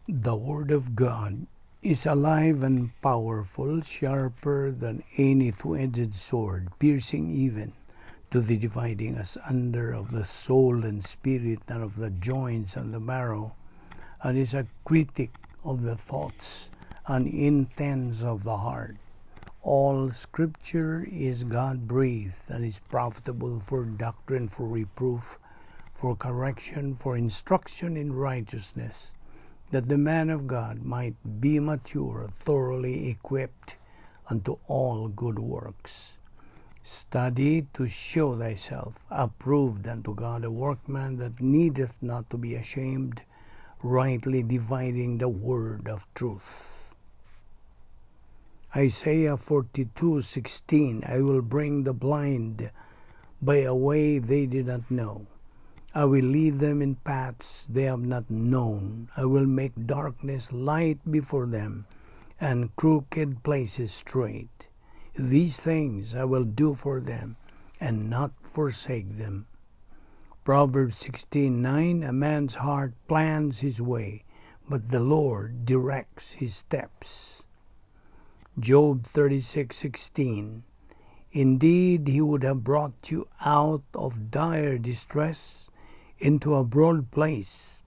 The Word of God is alive and powerful, sharper than any two-edged sword, piercing even to the dividing asunder of the soul and spirit and of the joints and the marrow, and is a critic of the thoughts and intents of the heart. All Scripture is God-breathed and is profitable for doctrine, for reproof, for correction, for instruction in righteousness, that the man of God might be mature, thoroughly equipped unto all good works. Study to show thyself approved unto God, a workman that needeth not to be ashamed, rightly dividing the word of truth. Isaiah 42:16, "I will bring the blind by a way they did not know. I will lead them in paths they have not known. I will make darkness light before them, and crooked places straight. These things I will do for them, and not forsake them." Proverbs 16:9, "A man's heart plans his way, but the Lord directs his steps." Job 36:16, "Indeed, he would have brought you out of dire distress into a broad place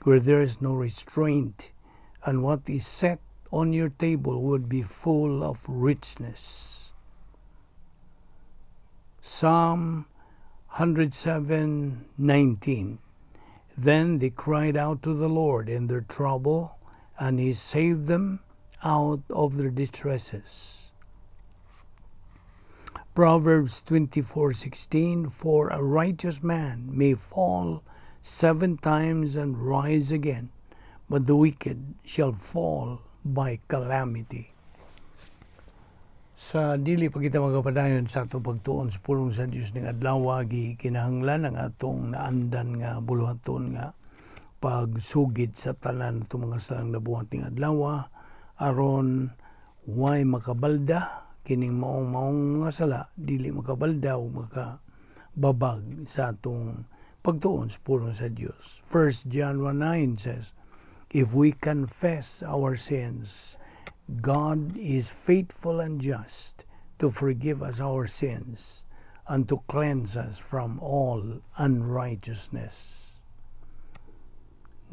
where there is no restraint, and what is set on your table would be full of richness." Psalm 107:19, "Then they cried out to the Lord in their trouble, and he saved them out of their distresses." Proverbs 24:16, "For a righteous man may fall seven times and rise again, but the wicked shall fall by calamity." Sa dili pa kita magapadayon sa atong pagtuon sa pulong sa Dios ning adlaw, gikinahanglan ang atong naandan nga buluhaton nga pagsugid sa tanan atong mga salang nabuhat ning adlaw aron way makabalda kining maong-maong mga sala, dili makabalda o makababag sa atong pagtuon sa pulong sa Dios. 1 John 1:9 says, "If we confess our sins, God is faithful and just to forgive us our sins and to cleanse us from all unrighteousness."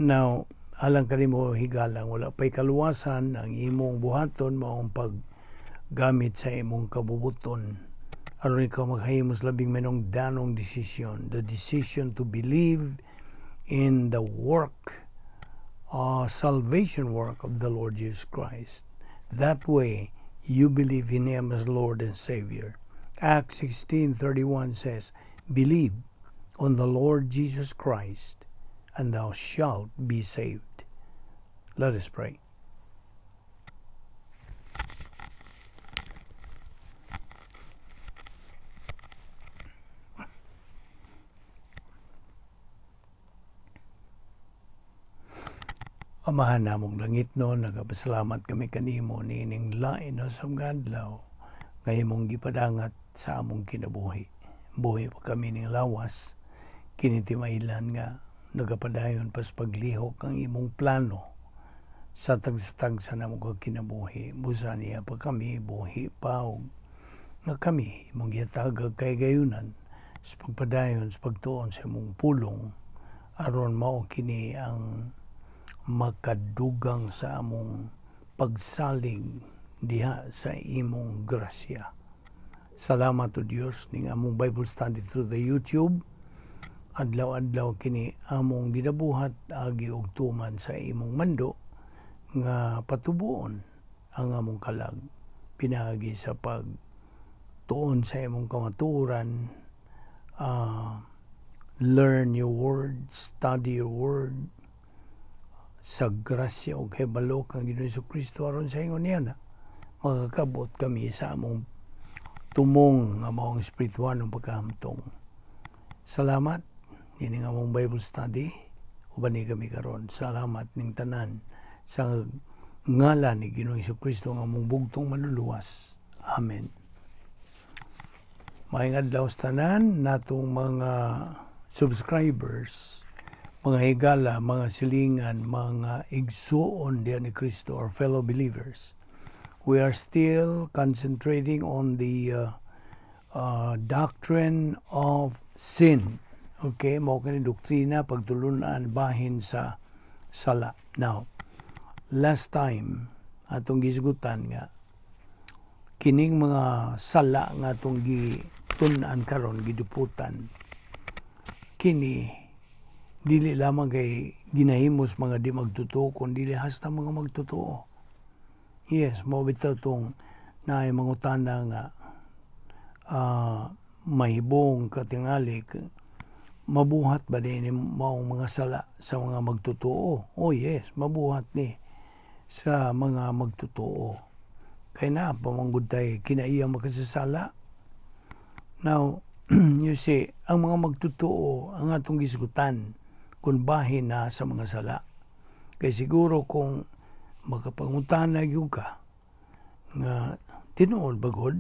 Now, alang kanimo higalang wala pa'y kaluwasan, ang imong buhaton maong paggamit sa imong kabubuton aron ikaw makahimo sa labing manungdanong desisyon, the decision to believe in the work, salvation work of the Lord Jesus Christ. That way, you believe in Him as Lord and Savior. Acts 16:31 says, "Believe on the Lord Jesus Christ, and thou shalt be saved." Let us pray. Amahan namong langitnon, nagapasalamat kami kanimo niining lain no sa mga adlaw nga imong gipadangat sa among kinabuhi. Buhi pa kami ning lawas, kini timailan nga nagapadayon pas paglihok ang imong plano sa tagsa-tagsa namo ka kinabuhi. Busa niya pa kami, buhi pa og nga kami imong gihatag kay gayunan sa pagpadayon sa pagtuon sa imong pulong aron mao kini ang makadugang sa among pagsalig diha sa imong grasya. Salamat o Dios ning among Bible study through the YouTube. Adlaw-adlaw kini among ginabuhat agi og tuman sa imong mando nga patubuon ang among kalag pinaagi sa pagtuon sa imong kamatuoran, learn your word, study your word, sa grasya o kahibalo kang Ginoong Kristo aron sa ingon niya na makakabot kami sa among tumong nga maong espirituhanong pagkahamtong. Salamat ini nga among Bible study, uban ni kami karon. Salamat ning tanan sa ngalan ni Ginoong Kristo nga among bugtong manluluwas. Amen. Maayong adlaw sa tanan natong mga subscribers, Mga higala, mga silingan, mga igsuon diya ni Kristo or fellow believers. We are still concentrating on the doctrine of sin. Okay, mao kini doktrina pagtulunan bahin sa sala. Now, last time atong gisgutan nga kining mga sala nga atong gitun-an karon, giduputan, kini dili lamang kay ginahimos mga di magtotoo kun dili hasta mga magtotoo. Yes, mao bitaw tong naay mangutana nga mahibong katingali, mabuhat ba din maong mga sala sa mga magtotoo? Oh yes, mabuhat ni sa mga magtotoo. Kay na pamanggod tay kinaiya makasasala. Now, you see, ang mga magtotoo ang atong gisgutan kung bahin na sa mga sala. Kay siguro kung makapangutana gyud ka nga tinuod bagod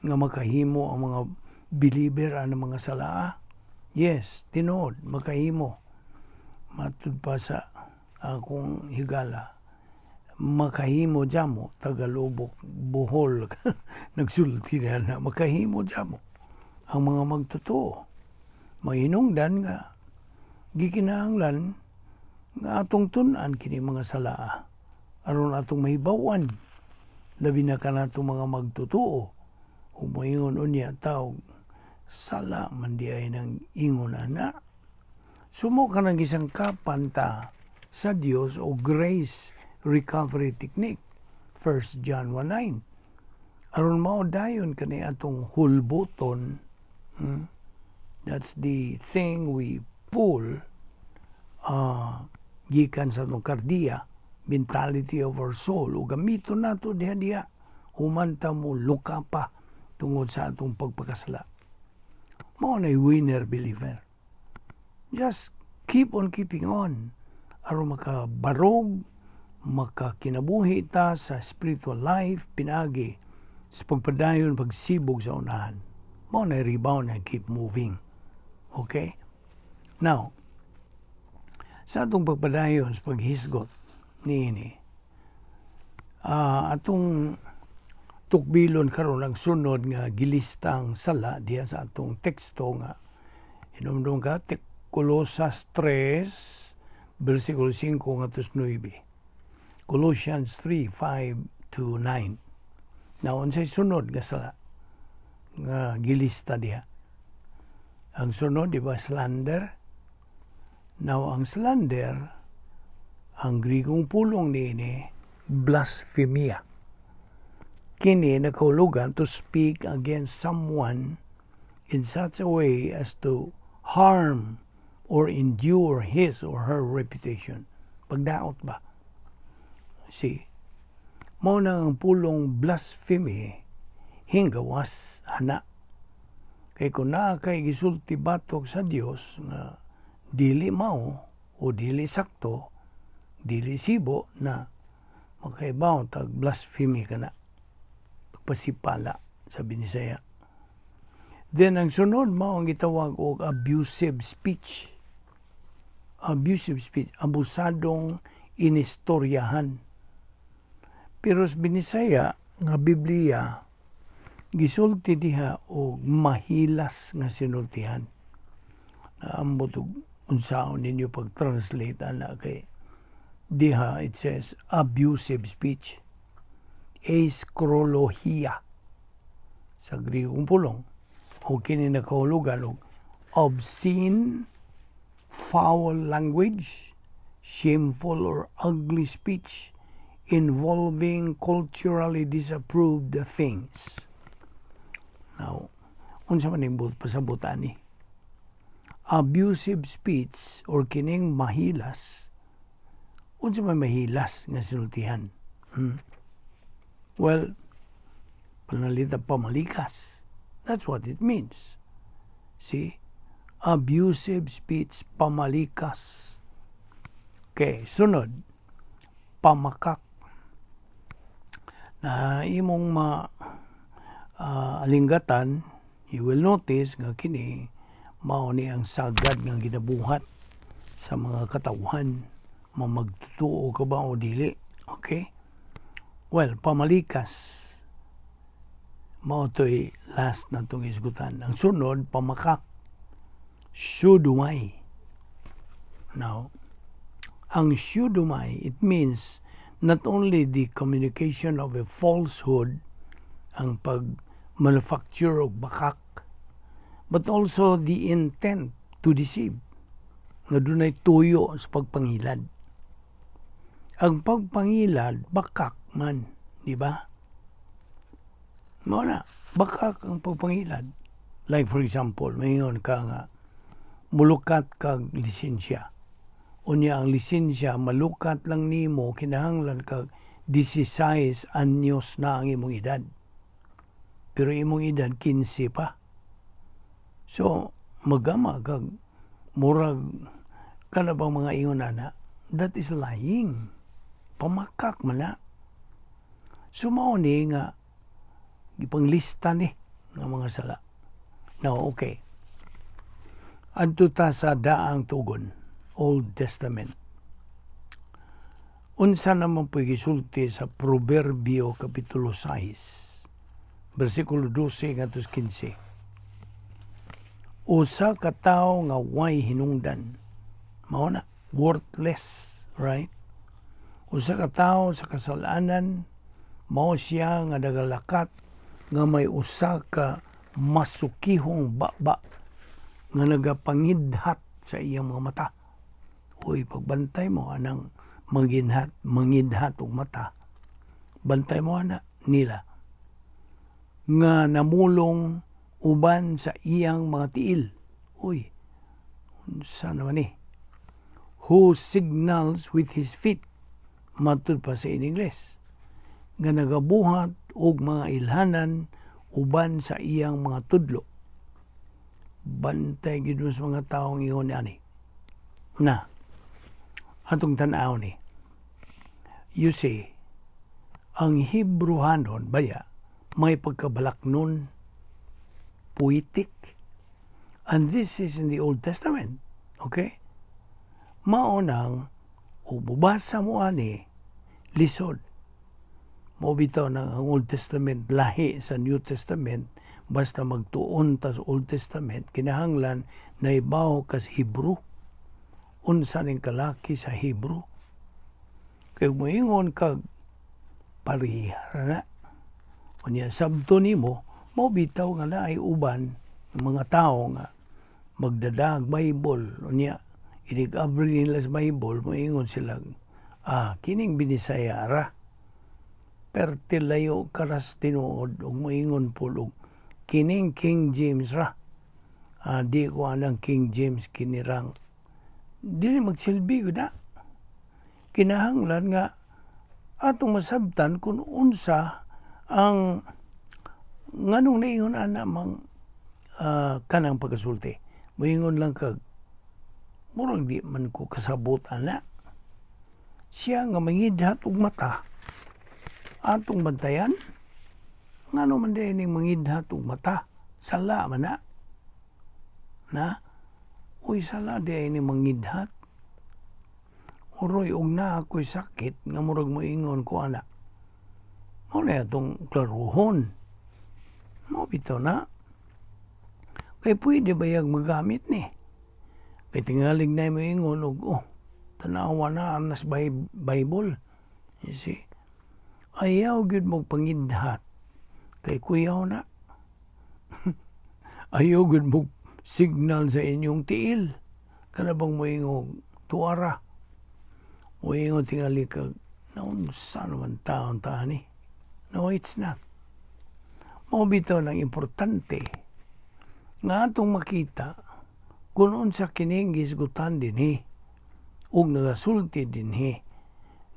nga makahimo ang mga believer ang mga sala? Yes, tinuod makahimo. Matud pa sa akong higala, makahimo jamo. Tagalubok, Bohol, nagsulti na na makahimo jamo ang mga magtotoo. Mahinungdan nga gikinahanglan nga atong tun-an kini mga salaa aron atong mahibaw-an, labi na kanatong mga magtotoo. Humoingon unya tawag sala man di ay ng ingon ana. Sumo ka ng gisangkapan ta sa Dios o grace recovery technique, 1 John 1:9, aron mao dayon kani atong hulbuton. That's the thing we pull gikan sa atong kardiya, mentality of our soul, ug gamiton nato diha diha humanta mo luka pa tungod sa atong pagpakasala. Mao na winner believer. Just keep on keeping on aron makabarog, makakinabuhi ta sa spiritual life pinagi sa pagpadayon, pagsibog sa unahan. Mao na rebound and keep moving. Okay? Now, sa atong pagpadayon sa paghisgot niini, atong tukbilon karon ang sunod nga gilistang sala diha sa atong teksto nga hinumdum ka, Colosas 3 versikulo 5 ngadto 9. Colossians 3, 5 to 9. Now, unsay sunod nga sala nga gilista diha? Ang sunod, di ba, slander? Now, ang slander, ang Grigong pulong niini, blasphemia. Kini nakahulugan to speak against someone in such a way as to harm or injure his or her reputation. Pagdaot ba? See, mao na ang pulong blasphemy hinggawas ana. Kay kung naa kay gisulti batok sa Dios nga dili mao o dili sakto, dili sibo na makaibaw tag blasphemy ka na. Pagpasipala sa Binisaya. Then ang sunod mao ang gitawag og abusive speech. Abusive speech, abusadong inistoryahan. Pero sa Binisaya nga Biblia, gisulti diha og mahilas nga sinultihan. Naambot og unsaon ninyo pag-translate ana kay diha it says abusive speech. Eiskrologia sa Grigong pulong. O kini nakahulugan og obscene, foul language, shameful or ugly speech involving culturally disapproved things. Now, unsa man ning buot pasabot ani? Abusive speech or kining mahilas, unsa man mahilas nga sinultihan? Well, panalita pamalikas. That's what it means. See? Abusive speech, pamalikas. Okay, sunod, pamakak. Na imong ma alinggatan, you will notice nga kini mao ni ang sagad nga ginabuhat Sa mga katawhan, mamagtutuo ka ba o dili? Okay? Well, pamalikas. Mao to'y last na itong isgutan. Ang sunod, pamakak. Pseudomai. Now, ang pseudomai, it means not only the communication of a falsehood, ang pag-manufacture og bakak, but also the intent to deceive, nga dunay tuyo sa pagpangilad. Ang pagpangilad, bakak man, di ba? Mao na, bakak ang pagpangilad. Like for example, mayon ka nga, mulukat kag lisensya. Unya ang lisensya, malukat lang nimo, kinahanglan kag 16 anyos na ang imong edad. Pero imong edad, 15 pa. So, magama kag murag kana bang mga ingon ana, that is lying. Pamakak man na. So mao ni nga gipanglista ni nga mga sala. Now, okay. Adto ta sa Daang Tugon, Old Testament. Unsa naman po'y gisulti sa Proverbio Kapitulo 6, versikulo 12 ngadto 15? Usa ka tawo nga way hinungdan. Mao na, worthless, right? Usa ka tawo sa kasalanan, mao siya nga nagalakat nga may usa ka masukihong baba nga nagapangidhat sa iyang mga mata. Uy, pagbantay mo anang manginhat, mangidhat og mata. Bantay mo ana nila nga namulong uban sa iyang mga tiil. Uy, unsa naman ni? Who signals with his feet, matud pa sa in English, nga nagabuhat og mga ilhanan uban sa iyang mga tudlo. Bantay gid mo sa mga taong ingon ani. Na, atong tan-aw ni. You see, ang Hebrehanon baya may pagkabalaknon, poetic. And this is in the Old Testament. Okay? Mao nang ubasa mo ani, lisod. Mao bitaw nang ang Old Testament lahi sa New Testament. Basta magtuon ta sa Old Testament, kinahanglan naibaw kas Hebrew. Unsa ning kalaki sa Hebrew? Kay moingon kag pareha na. Unya sabto nimo, mao bitaw nga naay uban mga tao nga magdadag Bible, unya inig-abri nila sa Bible, moingon sila, "Ah, kining Binisaya ra." Perti layo karas tinuod ug moingon pud og kining King James ra. Ah, di ko anang King James, kinirang dili magsilbi gud na. Kinahanglan nga atong masabtan kung unsa ang nganong naingon ana mang kanang pagkasulti. Moingon lang kag murag di man ko kasabot ana. Siya nga mangidhat og mata, atong bantayan, ngano man diay ning mangidhat og mata? Sala man na. Na? Uy, sala diay ni mangidhat. Uroy og naa ako'y sakit nga murag moingon ko ana. Mao na atong klaruhon. Mao bitaw na. Kay pwede ba yag magamit ni? Kay tingalig na moingon og, "Oh, tanawa na anas Bible." You see? Ayaw gyud mo pangidhat. Kay kuyaw na. Ayaw gyud mo signal sa inyong tiil. Kana bang moingog tuara. Moingon tingali kag naunsa naman taon ta ni? No, it's not. Mao bitaw nang importante nga atong makita kung unsa kining gisgutan dinhi ug nagasulti dinhi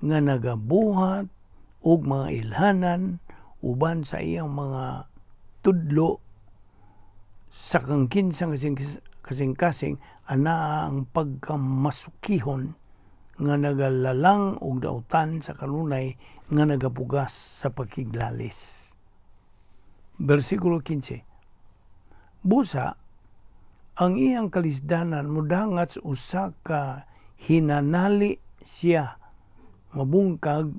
nga nagabuhat og mga ilhanan uban sa iyang mga tudlo sa kang kinsang kasing-kasing anaa ang pagkamasukihon nga nagalalang og dautan sa kanunay nga nagapugas sa pakiglalis. Versikulo 15. Busa, ang iyang kalisdanan mudangat sa usa ka Hinanali siya mabungkag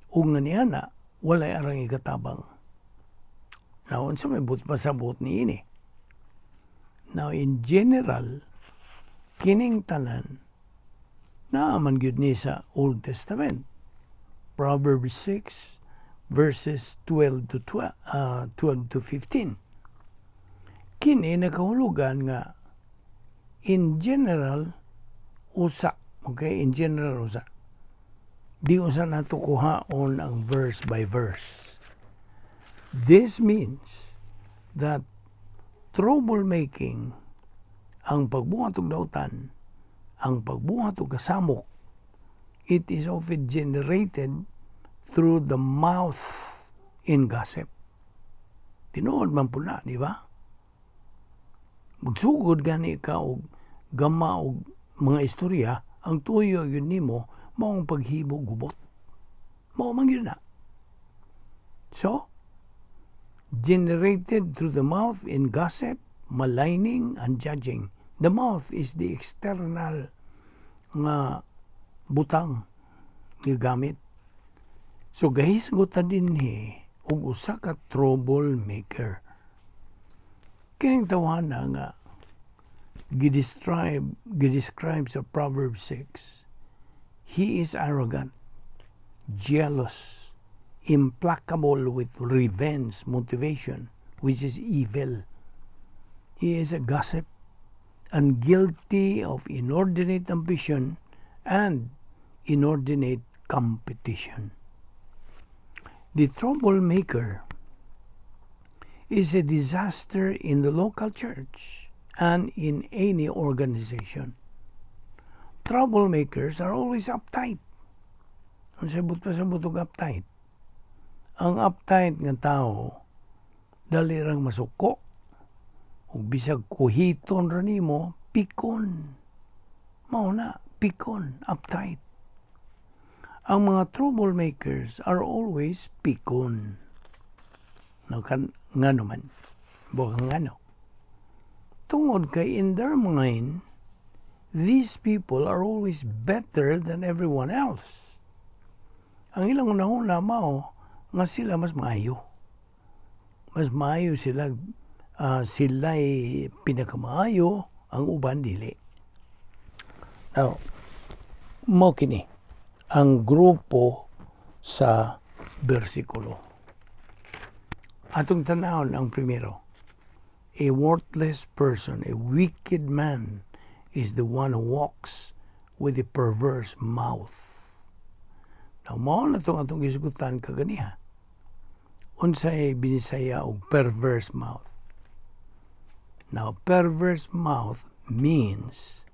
ug nga niana walay arang ikatabang. Now, unsa may buot pasabot niini? Now, in general, kining tanan naa man gyud ni sa Old Testament. Proverbs 6 verses 12 to 12, 12 to 15. Kini nakahulugan nga in general usa, okay, in general usa. Di usa nato kuhaon ang verse by verse. This means that troublemaking, ang pagbuhat og dautan, ang pagbuhat og kasamok, it is often generated through the mouth in gossip. Tinuod man po na, di ba? Magsugod gani ka og gama og mga istorya, ang tuyo gyud nimo mao ang paghimo gubot. Mao man gyud na. So, generated through the mouth in gossip, maligning, and judging. The mouth is the external nga butang nga gamit. So gahisgot ta dinhi og usa ka troublemaker. Kining tawhana nga gi-describe sa Proverbs 6. He is arrogant, jealous, implacable with revenge motivation, which is evil. He is a gossip and guilty of inordinate ambition and inordinate competition. The troublemaker is a disaster in the local church and in any organization. Troublemakers are always uptight. Unsay buot pasabot og uptight? Ang uptight nga tao dali rang masuko. Ug bisag kuhiton ra nimo, pikon. Mao na, pikon, uptight. Ang mga troublemakers are always pikon. No, kan, ngano man? Bukan ngano. Tungod kay in their mind, these people are always better than everyone else. Ang ilang unahuna mao nga sila mas maayo. Mas maayo sila, sila'y pinakamaayo, ang uban dili. Now, mao kini ang grupo sa bersikulo. Atong tanawon ang primero. A worthless person, a wicked man, is the one who walks with a perverse mouth. Now, mao na itong atong gisgutan kaganiha. Unsay binisaya og perverse mouth? Now, perverse mouth means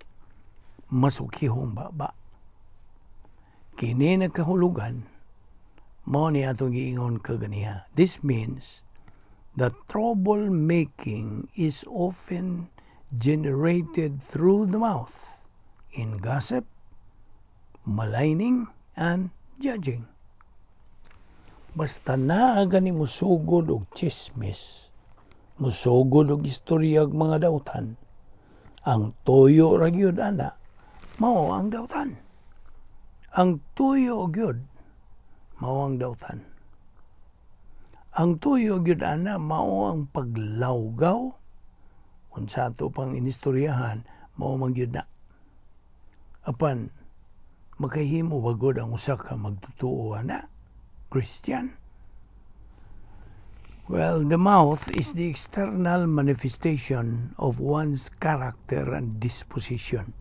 masukihong baba. Kini nagkahulugan, mao ni atong giingon kaganiha. This means that trouble-making is often generated through the mouth in gossip, maligning, and judging. Basta naa gani musugod og chismis, musugod og istorya og mga dautan, ang tuyo ra gyud ana, mao ang dautan. Ang tuyo gyud mao ang dautan. Ang tuyo gyud ana mao ang paglawgaw unsa ato pang inistoryahan, mao man gyud na. Apan makahimo ba gud ang usa ka magtutuo ana, Christian? Well, the mouth is the external manifestation of one's character and disposition.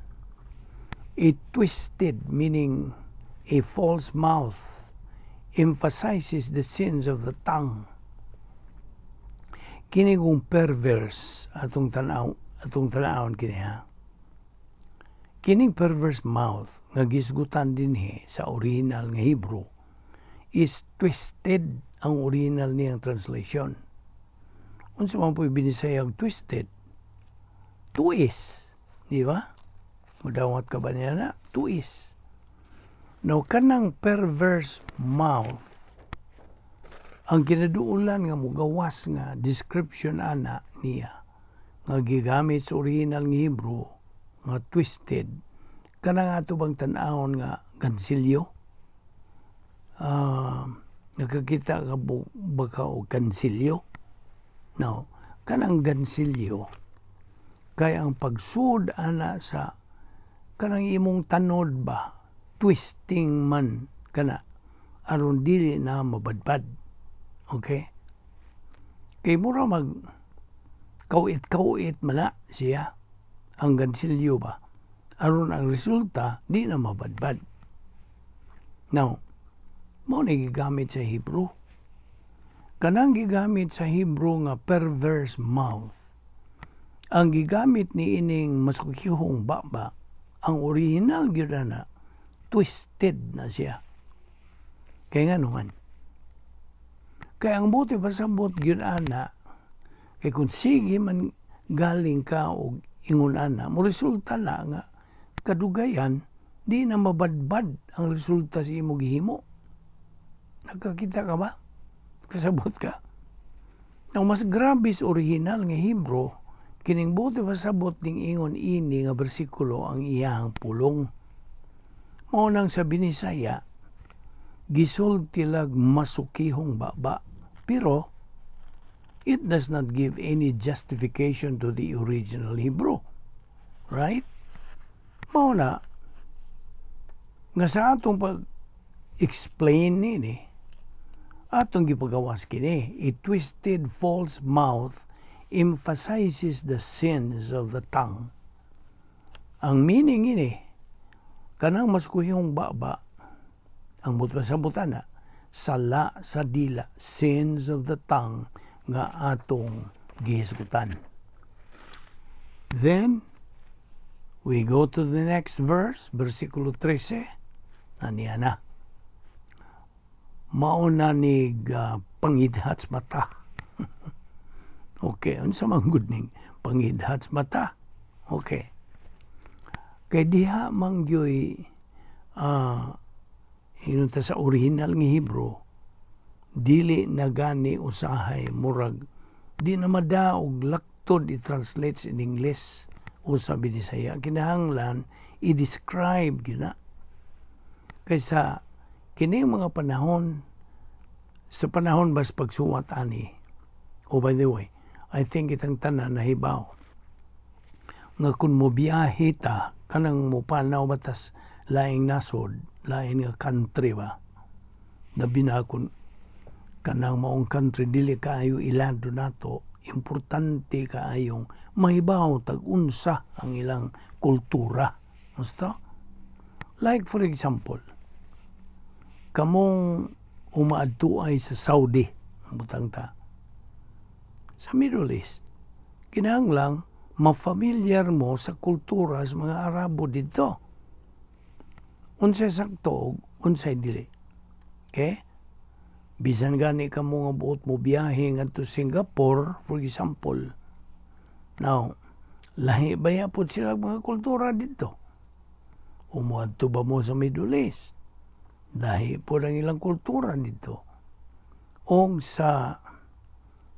A twisted, meaning a false mouth, emphasizes the sins of the tongue. Kini kung perverse atong tanawon kini ha. Kining perverse mouth nga gisgutan dinhi sa original nga Hebrew is twisted ang original niyang translation. Unsa man po'y binisayag twisted? Tuis. Di ba? Mudawat ka ba niya na? Tuis. No, kanang perverse mouth, ang kinaduolan nga mugawas nga description ana niya nga gigamit sa original nga Hebrew nga twisted. Kanang ato bang tan-awon nga gansilyo? Nakakita ka ba ka og gansilyo? No, kanang gansilyo kay ang pagsud ana sa kanang imong tanod ba, twisting man kana aron dili na mabadbad. Okay? Kay mura mag kawit-kawit man na siya ang gansilyo ba, aron ang resulta di na mabadbad. Now, mao ni gigamit sa Hebrew. Kanang gigamit sa Hebrew nga perverse mouth, ang gigamit ni ining masukihong baba, ang original gyud na twisted na siya. Kay nga naman, kay ang buot pasabot gyud ana, kay kung sige man galing ka og ingon ana, mo resulta na nga kadugayan di na mabadbad ang resulta sa imo gihimo. Nakakita ka ba? Kasabot ka? Ang mas grabe sa original nga Hebrew, kining buot pasabot ning ingon ini nga bersikulo ang iyang pulong. Mao nang sa Binisaya, gisulti lag masukihong baba. Pero it does not give any justification to the original Hebrew. Right? Mao na, nga sa atong pag-explain nini, atong gipagawas kini, a twisted false mouth emphasizes the sins of the tongue. Ang meaning ini, kanang masukihong baba, ang buot pasabot ana, sala sa dila, sins of the tongue nga atong gihisgutan. Then, we go to the next verse, versikulo 13, aniya na. Mauna ni pangidhats mata. Okay, unsa man gud ning pangidhats mata? Okay. Kay diha man gyoy inunta sa original nga Hebrew, dili na gani usahay murag di na madaog laktod i-translates in English o sa Binisaya. Kinahanglan i-describe gyud na. Kaysa kini mga panahon, sa panahon bas pagsuwat ani. Oh, by the way, I think itang tanan nahibaw nga kung mo biyahe ta, kanang mo panaw batas laing nasod, laing nga country ba, labi na kung kanang maong country dili kaayo ilado nato, importante kaayong mahibaw tag unsa ang ilang kultura. Gusto? Like for example, kamong umaadto ay sa Saudi, butang ta, sa Middle East, kinahanglang ma-familiar mo sa kultura sa mga Arabo dito. Unsay sakto, unsay dili. Okay? Bisan gani ka mo nga buot mo biyahe ngadto Singapore, for example. Now, lahi ba pud sila mga kultura dito? Umuadto ba mo sa Middle East? Lahi po ang ilang kultura dito. O sa,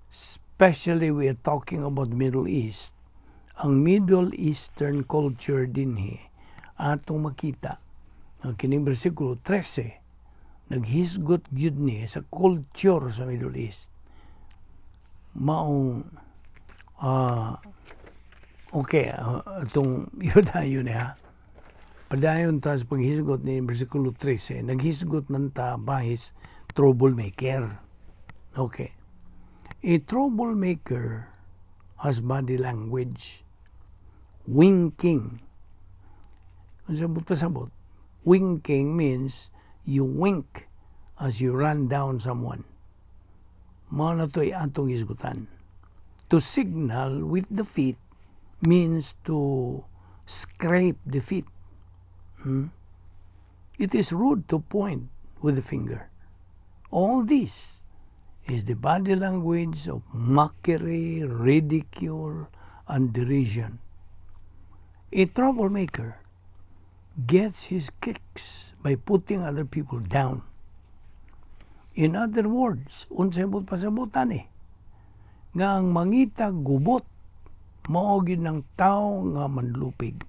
especially we are talking about Middle East, ang Middle Eastern culture dinhi atong makita ang kining bersikulo 13 naghisgot gyud ni sa culture sa Middle East. Maong okay, atong ipadayon niya. Padayon ta sa paghisgot ni bersikulo 13, naghisgot man ta bahis troublemaker. Okay. A troublemaker has body language. Winking. Kung sabot pasabot, winking means you wink as you run down someone. Mao na to'y atong hisgutan. To signal with the feet means to scrape the feet. It is rude to point with the finger. All this is the body language of mockery, ridicule, and derision. A troublemaker gets his kicks by putting other people down. In other words, unsay buot pasabutan eh, nga ang mangita gubot mao gyud ng tao nga manlupig.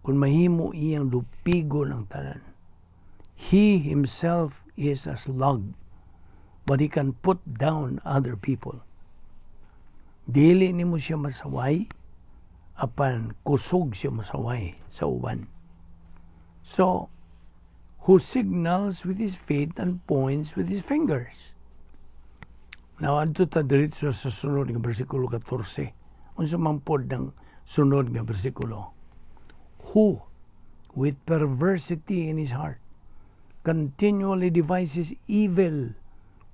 Kung mahimo iyang lupigon ang tanan. He himself is a slug, but he can put down other people. Dili nimo siya masaway, apan kusog siya masaway sa uban. So, who signals with his feet and points with his fingers. Now, adto ta diretso sa sunod nga bersikulo 14. Unsa man pod ng sunod nga bersikulo? Who, with perversity in his heart, continually devises evil,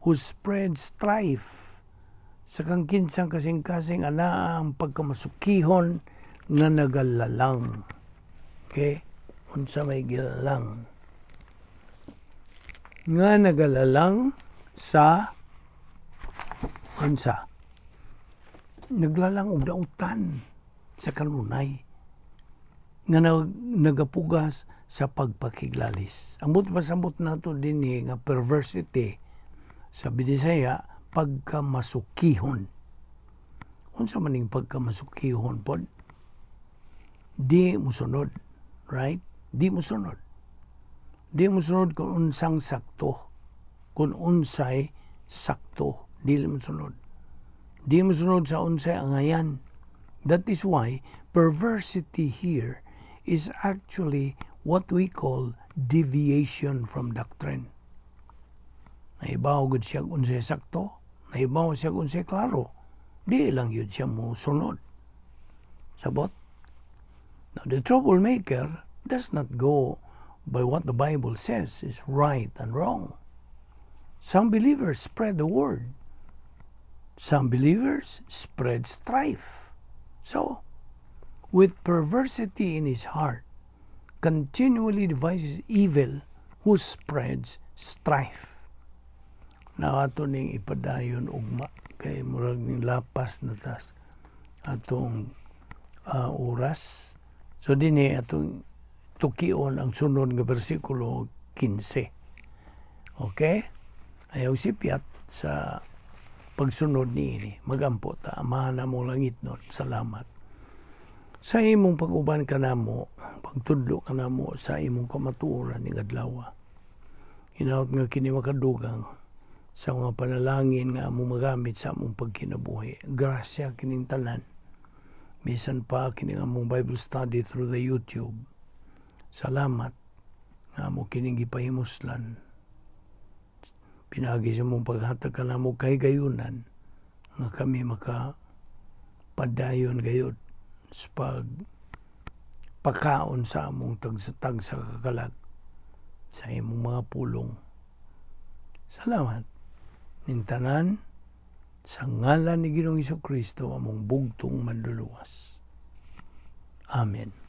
who spreads strife, sa kang kinsang kasing-kasing anaa ang pagkamasukihon nga nagalalang. Okay? Unsa may gilalang? Nga nagalalang sa unsa? Naglalang og dautan sa kanunay nga nagapugas sa pagpakiglalis. Ang buot pasabot nato dinhi nga perversity sa Binisaya, pagkamasukihon. Unsa man ning pagkamasukihon pod? Di musunod, right? Di musunod. Di musunod kung unsang sakto. Kung unsay sakto, di musunod. Di musunod sa unsay angayan. That is why perversity here is actually what we call deviation from doctrine. Nahibaw gud siya unsay sakto, nahibaw siya unsay klaro. Di lang gyud siya mo sunod. Sabot? Now, the troublemaker does not go by what the Bible says is right and wrong. Some believers spread the word. Some believers spread strife. So, with perversity in his heart, continually devises evil, who spreads strife. Now, ato ning ipadayon ugma kay murag ning lapas na tas atong oras. So dinhi atong tukion ang sunod nga bersikulo 15. Okay? Ayaw sipyat sa pagsunod niini. Magampo ta. Amahan namong langitnon. Salamat sa imong pag-uban kanamo, pagtudlo kanamo sa imong kamatuoran ning adlaw. Hinaot nga kini makadugang sa mga panalangin nga among magamit sa among pagkinabuhi. Grasya kining tanan. Bisan pa kining among Bible study through the YouTube. Salamat nga amo kining gipahimuslan. Pinaagi sa imong paghatag kanamo kahigayunan nga kami maka padayon gayud sa pag pakaon sa among tagsa-tagsa ka kalag sa imong mga pulong. Salamat. Ning tanan sa ngalan ni Ginoong Kristo, among bugtong Manluluwas. Amen.